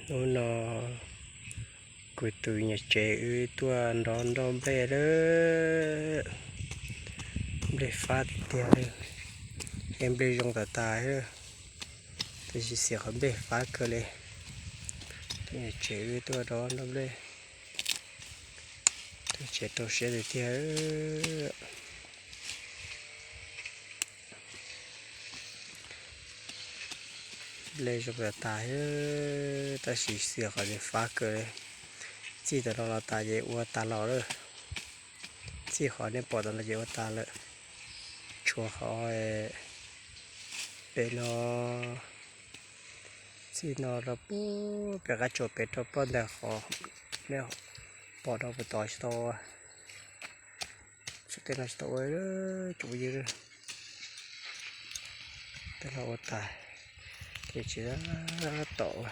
Hnub no kuv tus me nyuam tsev wb tuaj nrov nroj nplej lawm. Nplej fab tiag tiag li. Thiab nplej zoo tas tas, tab sis xiam qhov nplej fab kawg li. Tus me nyuam tsev wb tuaj nrov nroj nplej, tus tsev rau siab tiag tiag. Nplej zoo tas tas, tab sis xiam qhov nplej fab kawg li. Txij tam no los tas ces ua tas los lawm. Txij qhov nej pom tam no ces ua tas lawm. Tshuav qhov pem no, txij no rau pem qab tsuas pem rau pem ntawm qhov nej pom rau puag tod tsis tau ua. Tej no tsis tau ua, cov phooj ywg. Tej no ua tas ces tsis tom ua.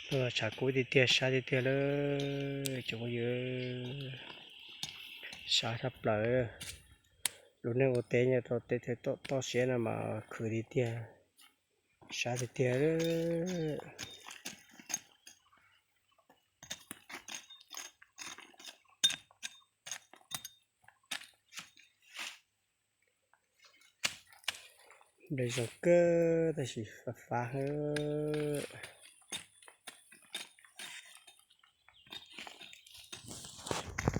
Hnub no tshav kub tiag tiag, sab tiag tiag lawm cov phooj ywg. Sab tshaj plaws. Lub neej ua teb nyob rau teb chaws toj siab no mas khwv tiag tiag, sab tiag tiag. Nplej zoo kawg tab sis fab fab heev.